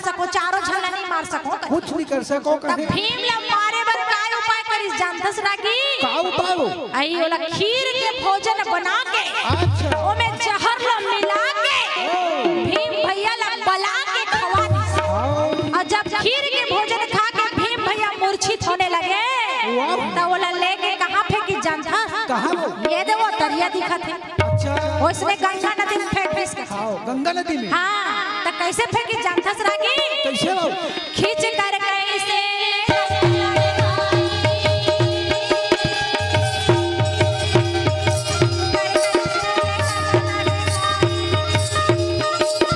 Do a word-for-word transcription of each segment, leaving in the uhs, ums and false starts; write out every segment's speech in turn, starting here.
सको, चारों झन ला नहीं मार सको। कुछ नहीं कर सको तब कहे। भीम ला मारे बर काय उपाय करिस जानथस रागी? का उपाय हो? आई ओला खीर के भोजन बना के अच्छा। ओमे जहर ला मिला के ओ। भीम भैया ला बला के खवा दिस। हाँ। अउ जब खीर के भोजन खा के भीम भैया मूर्छित होने लगे वाह। त ओला लेके कहाँ फेंकिस जानथस? कहाँ हो? ये दे वो तरिया दिखत हे। अच्छा। ओइसने गंगा नदी में फेंक दिस। हाँ, गंगा नदी में। हाँ, त कइसे फेंकिस जानथस रागी? कइसे हो? खींच कर कइसे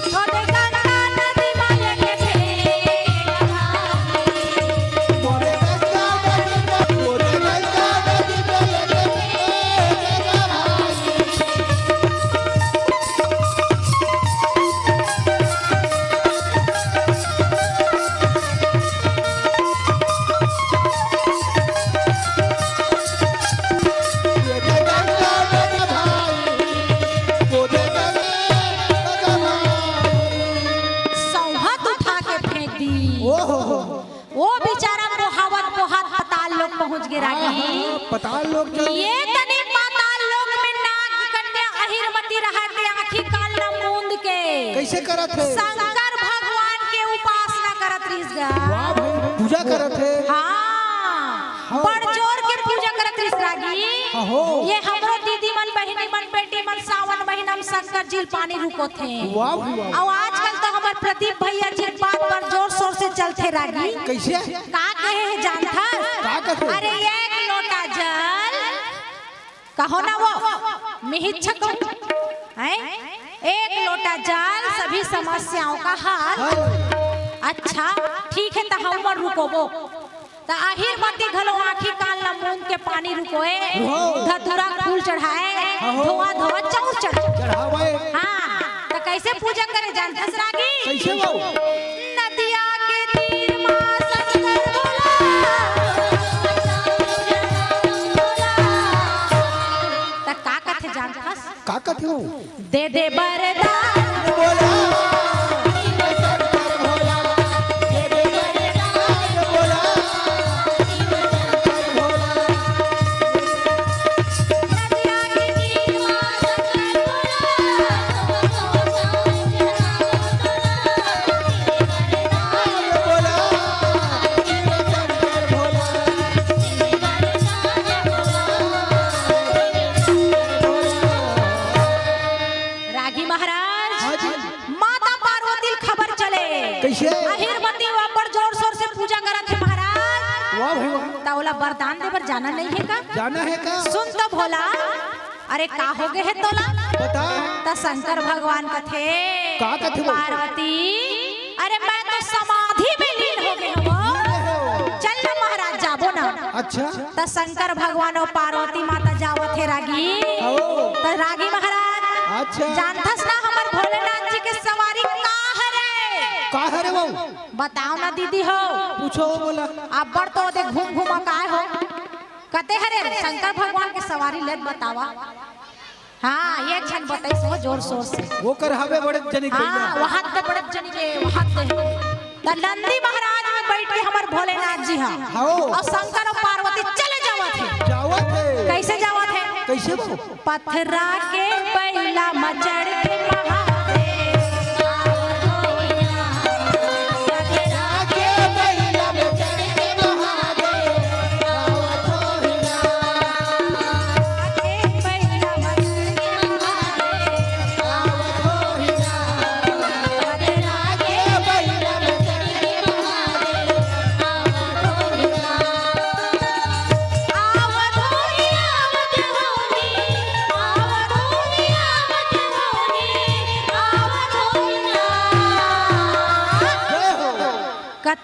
छोटे गंगा नदी में लेके फेंक। सौंहत उठा के फेंक दी। ओहो। वो बेचारा बोहावत बोहात पताल लोक पहुंच गे रागी। हाँ, हाँ, पताल लोक चल ये तनी पताल लोक में नाग कन्या अहिरमती रहत हे, आँखी कान ला मूंद के कइसे करत हे? शंकर भगवान के उपासना करत रहिस गा। वाह भाई, पूजा करत हे। हाँ, हाँ। बड़ जोर के पूजा करत रहिस रागी। हाँ हो। ये हमरो दीदी मन, बहिनी मन, बेटी मन, सावन महीना में शंकर जी ल पानी रुकोथे। वाह, वाह। अउ आजकल तो हमर प्रदीप भैया जी बात बड़ जोर शोर से चलथे रागी। कइसे? का कहे हे जानथस? का कथे? अरे एक लोटा जल, कहो ना वो, मिहिच्छको, हैं? एक लोटा जल, सभी समस्याओं का हल। हल। अच्छा, ठीक हे, त हमर रुकोबो। त अहिरमती घलो आँखी कान ला मूंद के पानी रुकोए, हो। धतूरा फूल चढ़ाए, हो। धोवा धोवा चाउर चढ़ाए। चढ़ावे। हाँ, त कइसे पूजा करे जानथस रागी? कइसे हो? नदिया के तीर मा शंकर भोला। त का कथे जानथस? का कथे हो? दे दे बरदान। बोला। रागी महाराज, हाँ जी। माता पार्वती ल खबर चले। कइसे? अहिरमती अब्बड़ जोर शोर से पूजा करत हे महाराज। वाह भाई वाह। त ओला वरदान दे बर जाना नहीं हे का? जाना हे का? सुन तो भोला, अरे का हो गे हे तोला? बता। त शंकर भगवान कथे, का कथे वो? पार्वती, अरे मैं तो समाधि में लीन हो गे हवं। चल ना महाराज, जाबो ना। अच्छा। त शंकर भगवान अउ पार्वती माता जावत हे रागी। ओ। त रागी महाराज, अच्छा। जानथस ना हमर भोलेनाथ जी के सवारी का हरे? का हरे वो? बताओ ना दीदी हो। पूछो वो बोला। अब्बड़ तो ओदे घूम घूमा काय हो? कते हरे शंकर भगवान के सवारी लेत बतावा। हाँ, एक झन बताइस वो जोर शोर से। वो कर हवे बड़े जनिक हाँ, भैया। वहाँ ते बड़े जनिक हे, वहाँ ते। त नंदी महाराज में बैठ के हमर भोलेनाथ जी हा। हाँ। अउ शंकर अउ पार्वती चले जावत हे। जावत हे। कइसे जावत हे? कइसे वो? पथरा के बइला म चढ़ के महादेव।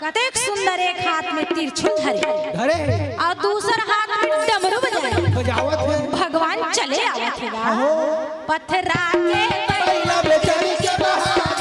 कतेक सुंदर, एक हाथ में तिरछुल धरे धरे हे। अउ दूसर हाथ में डमरू बजाए। बजावत हे। भगवान चले आवत हे गा। अहो। पथरा के बइला में चढ़ के महादेव।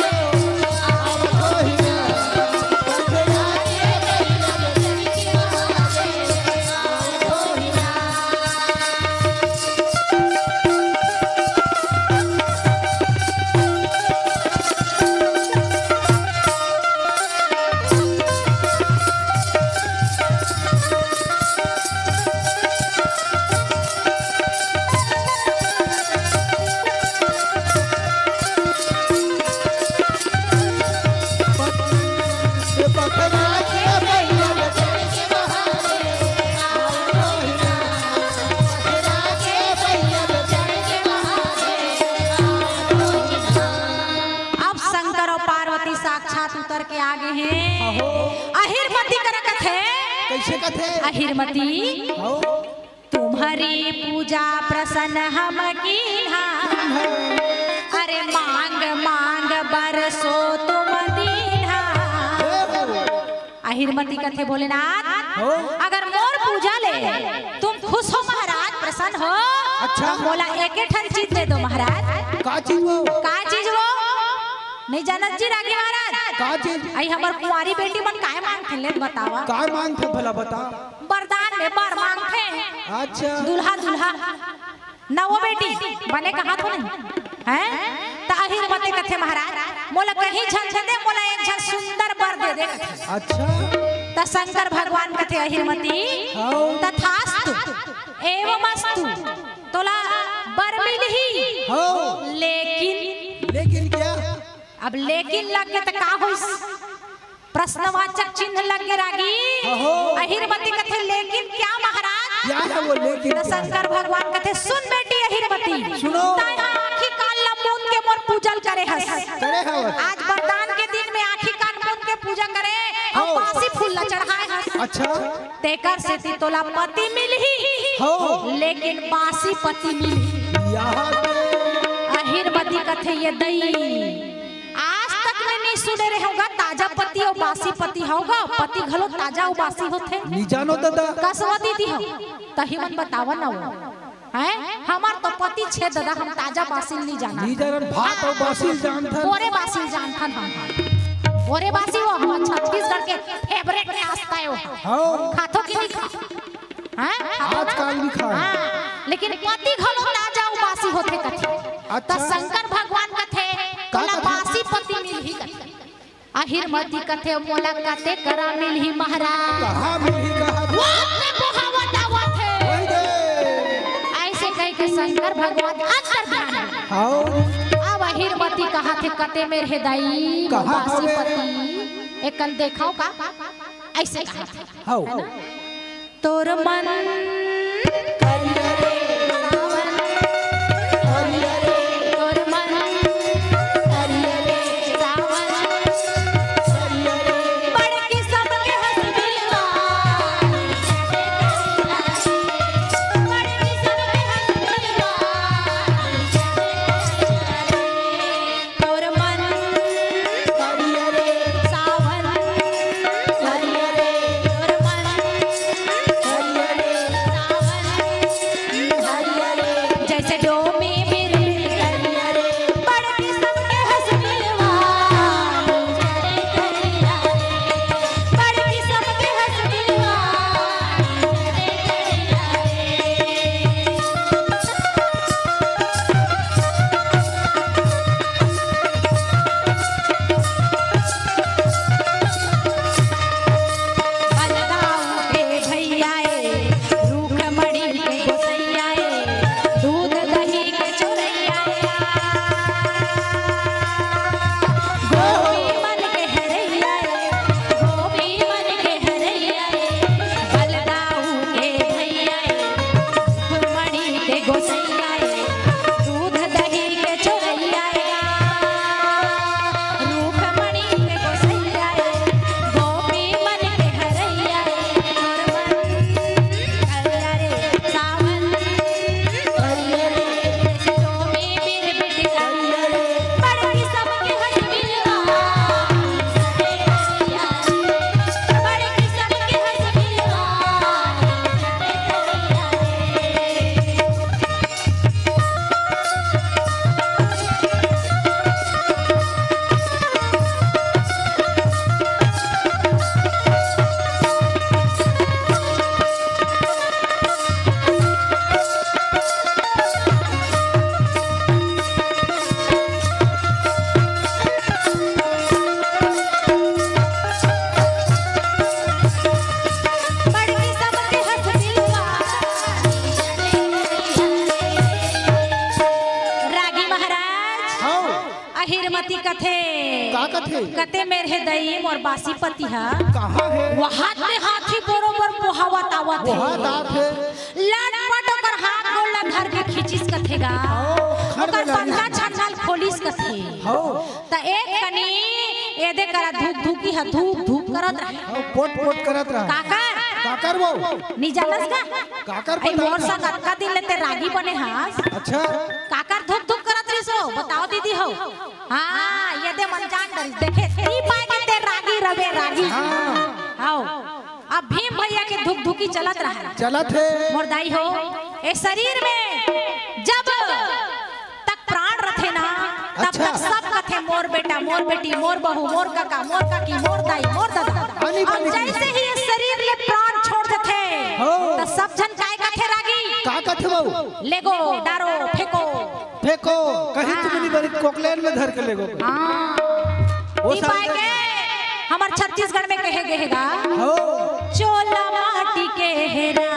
अब शंकर अउ पार्वती साक्षात उतर के आ गे हे। अहो। अहिरमती करा कथे। कइसे कथे? अहिरमती। अहो। तुम्हरी पूजा प्रसन्न हम कीन्हा। अरे मांग मांग बर सो तुम दीन्हा। अहिरमती कथे भोलेनाथ, हो। अगर मोर पूजा ले तुम खुश हो महाराज, प्रसन्न हो, अच्छा। त मोला एके ठन चीज दे दो महाराज। का चीज वो? का चीज वो? नहीं जानत जी रागी महाराज? का चीज? अई हमर कुंवारी बेटी मन काय मांगथे ले बतावा। काय मांगथे भला बता। वरदान में बर मांगथे। अच्छा। दूल्हा दूल्हा। ना वो बेटी, बने कहा तो नहीं। हैं? त अहिरमती कथे महाराज, मोला कहीं झन दे दे, मोला एक झन सुंदर बर दे दे कथे। अच्छा। त शंकर भगवान कथे अहिरमती, हाँ। तथास्तु, एवमस्तु, तोला बर मिलही, हाँ। लेकिन लेकिन क्या? अब लेकिन लग के त का होइस? प्रश्नवाचक चिन्ह लग गे रागी। अहो। अहिरमती कथे, "लेकिन क्या महाराज?" क्या है वो लेकिन? त शंकर भगवान कथे, "सुन बेटी अहिरमती, सुनो। तैं आँखी कान ला मूंद के मोर पूजा ल करे हस। करे हवस। आज वरदान के दिन में आँखी कान मूंद के पूजा करे अउ हो। बासी फूल ला चढ़ाए हस। अच्छा। तेकर सेती तोला पति मिलही, हो। लेकिन बासी पति मिलही।" यहाँ अहिरमती कथे, "ये दई, आज तक मैं नहीं सुने रहे होगा, ताजा पति अउ बासी पति होगा, पति घलो ताजा अउ बासी होथे।" नी जानो दादा। कसवती दी हो, तही मन बतावा ना वो। हैं? हमार तो पति छे दादा, हम ताजा बासी नहीं जाना। नी जानन, भात अउ बासी जानथन। बोरे बासी जानथन हम। बोरे बासी वो हमर छत्तीसगढ़ के favourite नाश्ता है वो। हाँ। खाथो कि नहीं खा? हैं? आजकल नहीं खाए। हाँ, लेकिन पति घलो ताजा अउ बासी होथे कथे। अच्छा। त शंकर भगवान कथे, का "तोला कथे? बासी पति मिलही" कथे। अहिरमती कथे, "मोला कते करा मिलही महाराज?" कहाँ मिलही, कहाँ? वो अपने बोहावत आवत हे। वही दे। अइसे कहि के शंकर भगवान अंतर ध्यान में। हाँ। अब अहिरमती कहथे, "कते मेर हे दाई, कहाँ बासी हवे? पति, एकन देखाव का?" अइसे कहथे। हाँ। है ना? तोर मन करिया रे सावन, करिया रे तोर मन करिया रे सावन, करिया रे बड़की सबके हंस बिलवा, बड़की सबके हंस बिलवा। तोर मन करिया रे सावन, करिया रे तोर मन करिया रे कते मेर हे दई, मोर बासी पति ह। कहाँ हे? वहां ते हाथी बरोबर बोहावत आवत हे। बोहात आत हे। लटपट ओकर हाथ गोड़ ला धर के खींचिस कथे गा। ओ, खन ओकर में लगिस। पंजा छंडाल खोलिस कथे। हो। त एक कनी एदे करा धुक धुकी ह धुक धुक करत रहे। हो, पोट पोट करत रहे। काकर? काकर वो? नी जानस का? काकर आई पता मोर नहीं। संग अतका दिन ले ते रागी बने हस। अच्छा। काकर धुक धुक करत रहिस हो? बताओ दीदी हो। हाँ, ये दे मन जान डरिस। देखे, ती पाए के ते रागी रवे, रागी। हाँ। आओ। अब भीम भैया के धुक धुकी चलत रहा। चलत हे। मोर दाई हो, ए शरीर में जब तक प्राण रथे ना, तब अच्छा। तक सब कथे मोर बेटा, मोर बेटी, मोर बहू, मोर काका, मोर काकी, मोर दाई, मोर दादा। आनी अब बानी जैसे ही ये शरीर ले प्राण छोड़ देथे, हो। त सब झन काय कथे रागी? का कथे बाबू? लेगो, डारो, फेंको। फेंको, कहीं तुम नहीं बनी, कोकलेन में धर के लेगो। हाँ। वो ई सब पाए के हमर छत्तीसगढ़ में कहे गए गा। हो। चोला माटी के हेरा।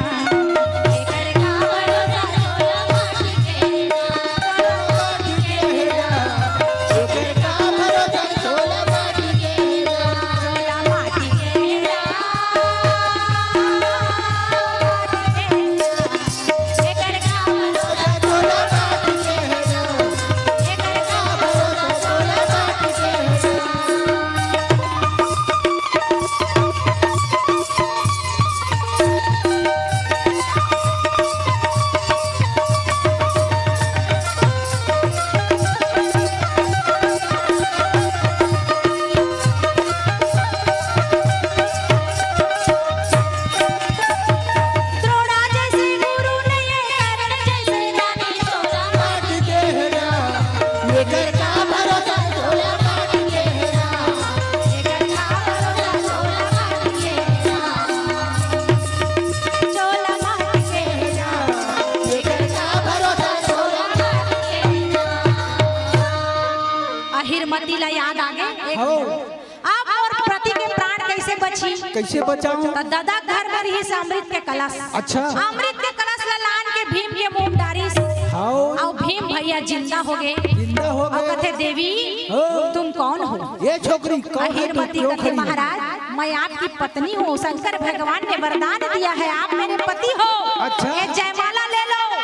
अहिरमती ला याद आ गे। एक हो। अब मोर पति के प्राण कैसे बची? कैसे बचाऊं? त ददा घर बर ही से अमृत के कलश। अच्छा। अमृत के कलश ला लान के भीम के मुंह डारिस। हाओ। अउ भीम भैया जिंदा हो गे। जिंदा हो गे। कथे, "देवी, हो। तुम कौन हो?" ये छोकरी कौन है? अहिरमती कथे, "महाराज, मैं आपकी पत्नी हूँ। शंकर भगवान ने वरदान दिया है, आप मेरे पति हो। अच्छा। ये जयमाला ले लो,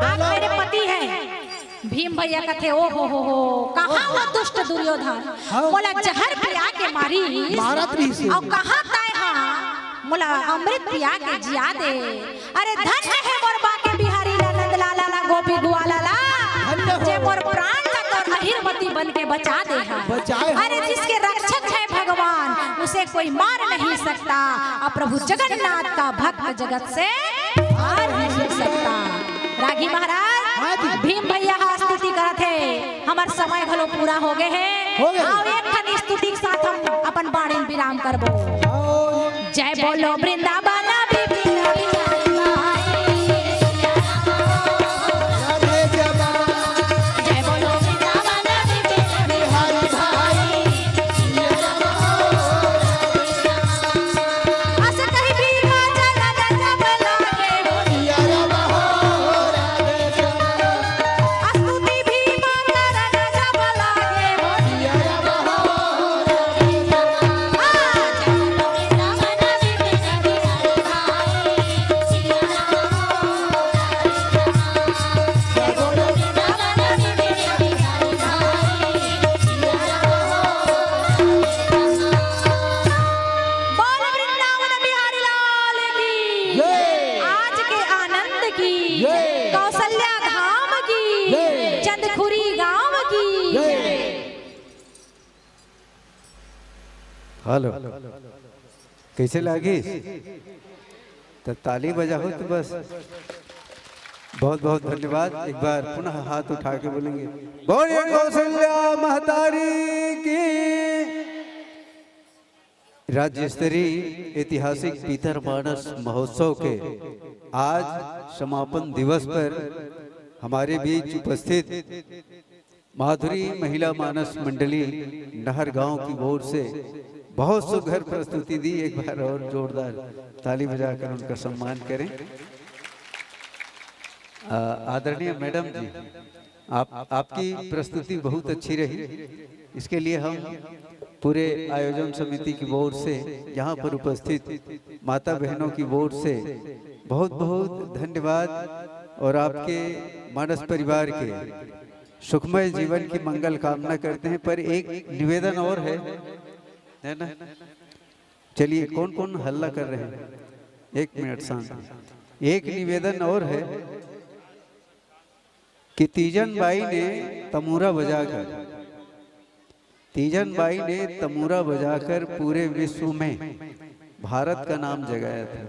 आप मेरे पति हैं।" भीम भैया कथे, "ओ हो हो हो, कहाँ वो दुष्ट दुर्योधन? हाँ। मोला जहर पिया के मारी ही। मारत रही से। अउ कहाँ ताय हा? मोला अमृत पिया के जिया दे। अरे धन्य है मोर बाके बिहारी ला, नंद लाला ला, गोपी गुआला ला, धन्य हो। जे मोर प्राण ला तोर अहिरमती बन के बचा दे हा। बचाए हो। अरे जिसके रक्षक है भगवान, उसे कोई मार नहीं सकता। और प्रभु जगन्नाथ का भक्त जगत से हार नहीं सकता।" रागी महाराज, हाँ जी। भीम भैया हा स्तुति करत हे, हमर समय घलो पूरा हो गे हे। हो गे। आओ, एक ठन स्तुति के साथ हम अपन बाणी ल विराम करबो। आओ। जय बोलो वृंदावन बिहारी भाई। राधे जय बाबा। जय बोलो वृंदावन बिहारी भाई। अस कही भीमा चरण जब लागे हो। अस्तुति भीमा चरण जब लागे हो। बोल वृंदावन बिहारी लाल की। जय। आज के आनंद की। जय। कौशल्या धाम की। जय। चंदखुरी गांव की। जय। हेलो, कैसे लागिस? त ताली बजाओ तो बस। बहुत बहुत धन्यवाद। एक बार पुनः हाथ उठा के बोलेंगे, "बोलिए कौशल्या महतारी की।" राज्य स्तरीय ऐतिहासिक पीतरमानस महोत्सव के आज समापन दिवस पर हमारे बीच उपस्थित माधुरी महिला मानस मंडली नहर गांव की ओर से बहुत सुघर प्रस्तुति दी। एक बार और जोरदार ताली बजाकर उनका सम्मान करें। अ, आदरणीय मैडम जी, आप, आपकी प्रस्तुति बहुत अच्छी रही, इसके लिए हम पूरे आयोजन समिति की ओर से, यहाँ पर उपस्थित माता बहनों की ओर से बहुत बहुत धन्यवाद। और आपके मानस परिवार के सुखमय जीवन की मंगल कामना करते हैं। पर एक निवेदन और है, है ना? चलिए, कौन कौन हल्ला कर रहे हैं? एक मिनट शांत। एक निवेदन और है कि तीजन बाई ने तमूरा बजाकर, तीजन बाई ने तमूरा बजाकर पूरे विश्व में भारत का नाम जगाया था।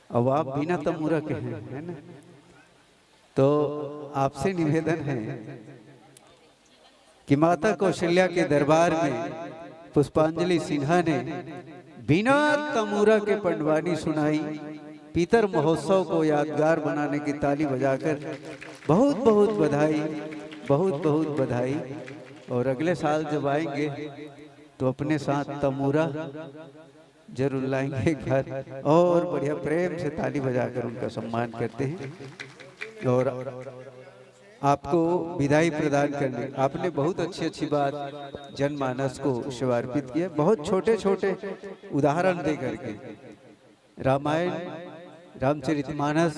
अब आप बिना तमूरा के हैं, है ना? तो आपसे निवेदन है कि माता कौशल्या के दरबार में पुष्पांजलि सिन्हा ने बिना तमूरा के पंडवानी सुनाई। पितर महोत्सव को यादगार बनाने की ताली बजाकर बहुत बहुत बधाई, बहुत बहुत बधाई। और अगले साल जब आएंगे तो अपने साथ तमूरा जरूर लाएंगे एक बार। और बढ़िया प्रेम से ताली बजाकर उनका सम्मान करते हैं। और आपको विदाई प्रदान करने, आपने बहुत अच्छी अच्छी बात जनमानस को शिवार्पित किया, बहुत छोटे छोटे उदाहरण दे करके। रामायण, रामचरितमानस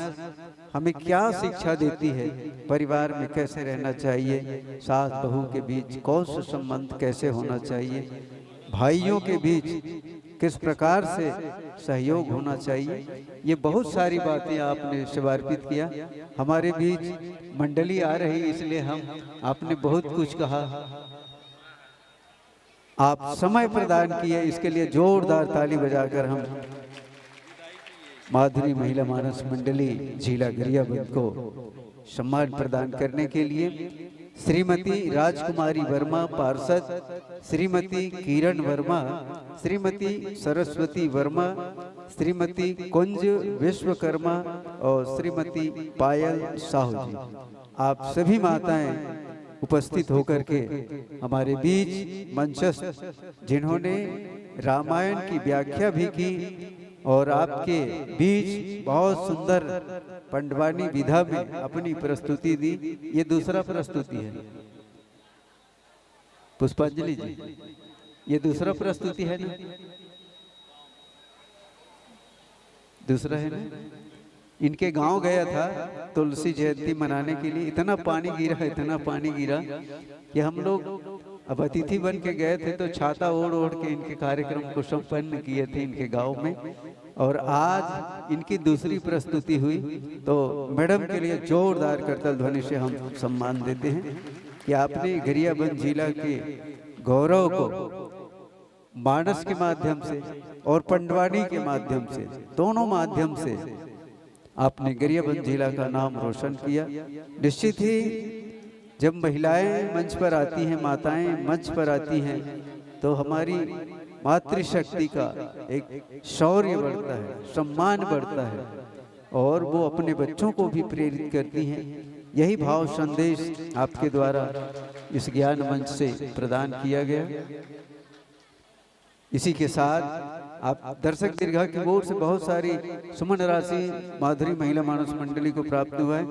हमें क्या शिक्षा देती है, परिवार में कैसे रहना चाहिए, सास बहू के बीच कौन सा संबंध कैसे होना चाहिए, भाइयों के बीच किस प्रकार से सहयोग होना चाहिए, ये बहुत सारी बातें आपने शिवार्पित किया। हमारे बीच मंडली आ रही, इसलिए हम, आपने बहुत कुछ कहा, आप समय प्रदान किए, इसके लिए जोरदार ताली बजाकर हम माधुरी महिला मानस मंडली झीला गरियाबंद को सम्मान प्रदान करने के लिए श्रीमती राजकुमारी वर्मा पार्षद, श्रीमती किरण वर्मा, श्रीमती सरस्वती वर्मा, श्रीमती कुंज विश्वकर्मा और श्रीमती पायल साहू जी, आप सभी माताएं उपस्थित होकर के हमारे बीच मंचस्थ, जिन्होंने रामायण की व्याख्या भी की और आपके बीच बहुत सुंदर पंडवानी विधा में अपनी प्रस्तुति दी। ये दूसरा प्रस्तुति है पुष्पांजलि जी, ये दूसरा प्रस्तुति है ना? दूसरा है ना? इनके गांव गया था तुलसी जयंती मनाने के लिए, इतना पानी गिरा, इतना पानी गिरा कि हम लोग अब अतिथि बन के गए थे तो छाता ओढ़ ओढ़ के इनके कार्यक्रम को संपन्न किए थे इनके गांव में। और आज इनकी दूसरी प्रस्तुति हुई, तो मैडम के लिए जोरदार करतल ध्वनि से हम सम्मान देते हैं कि आपने गरियाबंद जिला के गौरव को मानस के माध्यम से और पंडवानी के माध्यम से, दोनों माध्यम से आपने गरियाबंद जिला का नाम रोशन किया। निश्चित ही जब महिलाएं मंच पर आती हैं, माताएं मंच पर आती हैं, तो हमारी मातृशक्ति का एक शौर्य बढ़ता है, सम्मान बढ़ता है और वो अपने बच्चों को भी प्रेरित करती हैं। यही भाव संदेश आपके द्वारा इस ज्ञान मंच से प्रदान किया गया। इसी के साथ आप दर्शक दीर्घा की ओर से बहुत सारी सुमन राशि माधुरी महिला मानस मंडली को प्राप्त हुआ है।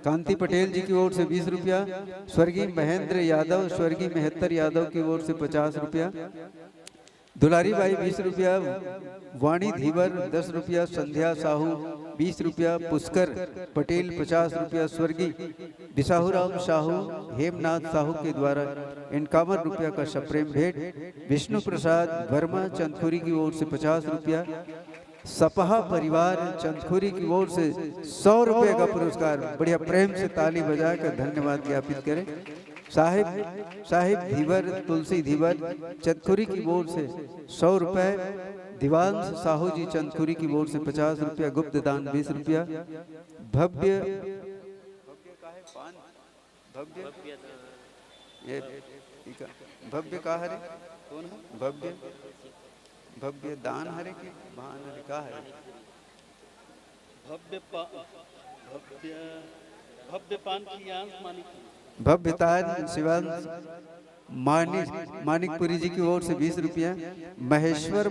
कांति पटेल जी की ओर से बीस रुपया, स्वर्गीय महेंद्र यादव, स्वर्गीय मेहत्तर यादव की ओर से पचास रुपया, दुलारी बाई बीस रुपया, वाणी धीवर दस रुपया, संध्या साहू बीस रुपया, पुष्कर पटेल पचास रुपया, स्वर्गीय बिसाहू राम साहू, हेमनाथ साहू के द्वारा इक्यावन रुपया का सप्रेम भेंट, विष्णु प्रसाद वर्मा चंदखुरी की ओर से पचास रुपया, सपहा परिवार चंदखुरी की ओर से सौ रुपये का पुरस्कार। बढ़िया, प्रेम से ताली बजाकर धन्यवाद ज्ञापित करें। साहिब, साहिब धीवर, तुलसी धीवर चंदखुरी की ओर से सौ रुपये, दिवांश साहू जी चंदखुरी की ओर से पचास रुपया, गुप्त दान बीस रुपया, भव्य भव्य, ये, इका, भव्य का हरे? कौन है? भव्य, भव्य दान हरे कि भान हरे, का हरे? भव्य पा-, भव्य, भव्य पान की आंस मानी की। भव्य तान शिवांश, मानिक मानिकपुरी जी की ओर से बीस रुपया। महेश्वर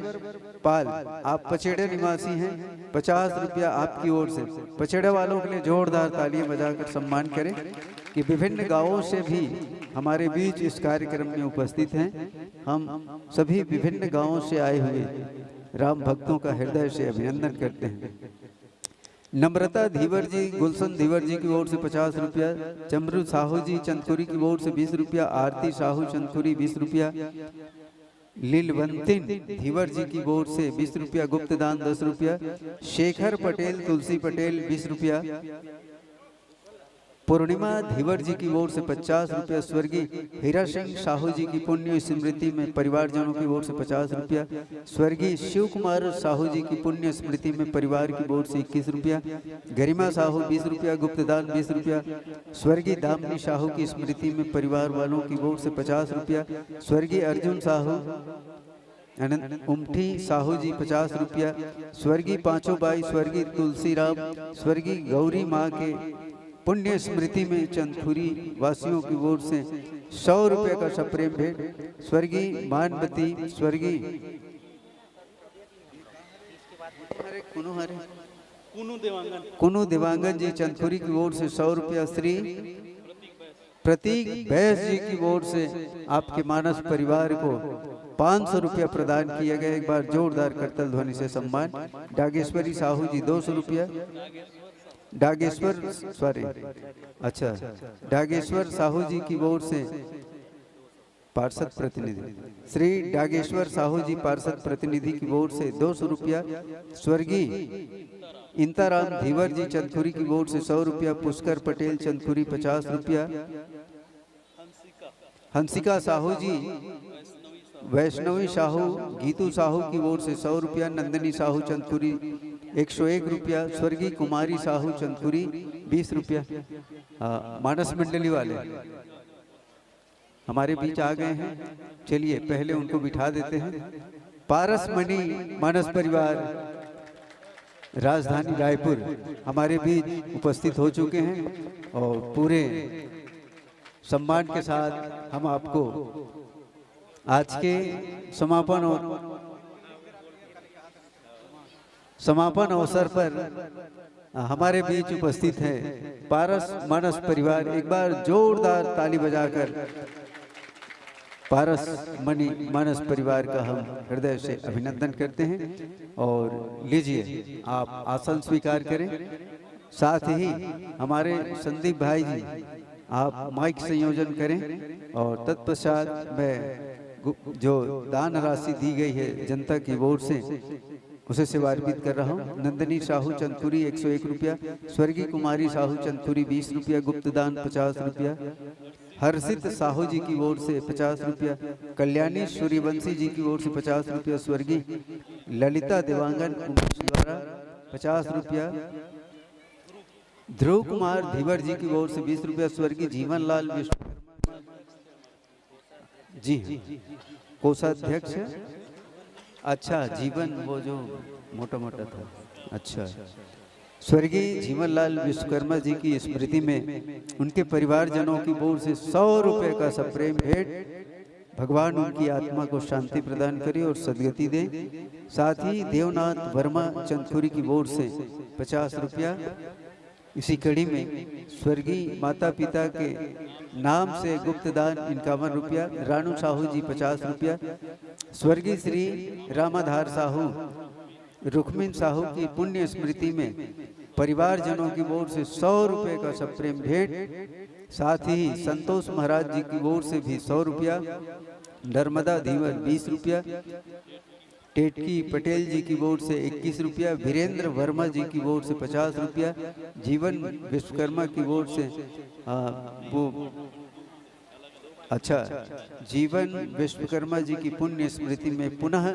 पाल, आप पचेड़ा निवासी हैं, पचास रुपया आपकी ओर से। पचेड़ा वालों के लिए जोरदार तालियां बजाकर सम्मान करें कि विभिन्न गांवों से भी हमारे बीच इस कार्यक्रम में उपस्थित हैं। हम सभी विभिन्न गांवों से आए हुए राम भक्तों का हृदय से अभिनंदन करते हैं। नम्रता धीवर जी, गुलशन धीवर जी की ओर से पचास रुपया, चमरू साहू जी चंदखुरी की ओर से बीस रुपया, आरती साहू चंदखुरी बीस रुपया, लीलवंतिन धीवर जी की ओर से बीस रुपया, गुप्त दान दस रुपया, शेखर पटेल, तुलसी पटेल बीस रुपया, पूर्णिमा धीवर जी की ओर से पचास रुपया, स्वर्गीय हीरा सिंह साहू जी की पुण्य स्मृति में परिवारजनों की ओर से पचास रुपया, स्वर्गीय शिव कुमार साहू जी की पुण्य स्मृति में परिवार की ओर से इक्कीस रुपया, गरिमा साहू बीस रुपया, गुप्तदान बीस रुपया, स्वर्गीय दामिनी साहू की स्मृति में परिवार वालों की ओर से पचास रुपया, स्वर्गीय अर्जुन साहू, अनंत उमठी साहू जी पचास रुपया, स्वर्गीय पांचों बाई, स्वर्गीय तुलसीराम, स्वर्गीय गौरी माँ के पुण्य स्मृति में चंदखुरी वासियों की ओर से सौ रुपये का सप्रेम भेंट, स्वर्गीय मानवती, स्वर्गीय कुनु देवांगन जी चंदखुरी की ओर से सौ रुपया, श्री प्रतीक बैस जी की ओर से आपके मानस परिवार को पाँच सौ रुपया प्रदान किया गया। एक बार जोरदार करतल ध्वनि से सम्मान। डागेश्वरी साहू जी दो सौ रुपया, डागेश्वर, सॉरी, अच्छा, डागेश्वर साहू जी की ओर से पार्षद प्रतिनिधि, श्री डागेश्वर साहू जी पार्षद प्रतिनिधि की ओर से दो सौ रुपया, स्वर्गीय इंताराम धीवर जी चंदखुरी की ओर से सौ रुपया, पुष्कर पटेल चंदखुरी पचास रुपया, हंसिका साहू जी, वैष्णवी साहू, गीतू साहू की ओर से सौ रुपया, नंदिनी साहू चंदखुरी एक सौ एक रुपया, स्वर्गीय कुमारी साहू चंदखुरी बीस रुपया। हाँ, मानस मंडली वाले हमारे बीच आ गए हैं, चलिए पहले उनको बिठा देते हैं। पारस मणि मानस परिवार राजधानी रायपुर हमारे बीच उपस्थित हो चुके हैं और पूरे सम्मान के साथ हम आपको आज के समापन और समापन अवसर पर हमारे बीच उपस्थित है पारस मानस परिवार। एक बार जोरदार ताली बजाकर पारस मणि मानस परिवार का हम हृदय से अभिनंदन करते हैं और लीजिए, आप आसन स्वीकार करें। साथ ही हमारे संदीप भाई जी, आप माइक संयोजन करें और तत्पश्चात मैं गु-, जो दान राशि दी गई है जनता की ओर से, उसे सेवार्पित कर रहा हूँ। नंदिनी साहू चंदखुरी एक सौ एक रुपया, स्वर्गीय कुमारी साहू चंदखुरी बीस रुपया, गुप्तदान पचास रुपया, हर्षित साहू जी की ओर से पचास रुपया, कल्याणी सूर्यवंशी जी की ओर से पचास रुपया, स्वर्गीय ललिता देवांगन उमेश द्वारा पचास रुपया, ध्रुव कुमार धीवर जी की ओर से बीस रुपया, स्वर्गीय जीवन लाल विश्वकर्मा, जी हाँ, कोषाध्यक्ष, अच्छा, जीवन, वो जो मोटा मोटा था, अच्छा, स्वर्गीय जीवन लाल विश्वकर्मा जी की स्मृति में उनके परिवारजनों की ओर से सौ रुपये का सप्रेम भेंट। भगवान उनकी आत्मा को शांति प्रदान करे और सदगति दे। साथ ही देवनाथ वर्मा चंदखुरी की ओर से पचास रुपया। इसी कड़ी में स्वर्गीय माता पिता के नाम से गुप्तदान इक्यावन रुपया, रानू साहू जी पचास रुपया, स्वर्गीय श्री रामाधार साहू, रुक्मिन साहू की पुण्य स्मृति में परिवारजनों की ओर से सौ रुपये का सप्रेम भेंट, साथ ही संतोष महाराज जी की ओर से भी सौ रुपया, नर्मदा धीवर बीस रुपया, टेटकी पटेल जी की ओर से इक्कीस रुपया, वीरेंद्र वर्मा जी की ओर से पचास रुपया, जीवन विश्वकर्मा की ओर से, आ, वो, अच्छा, जीवन विश्वकर्मा जी की पुण्य स्मृति में पुनः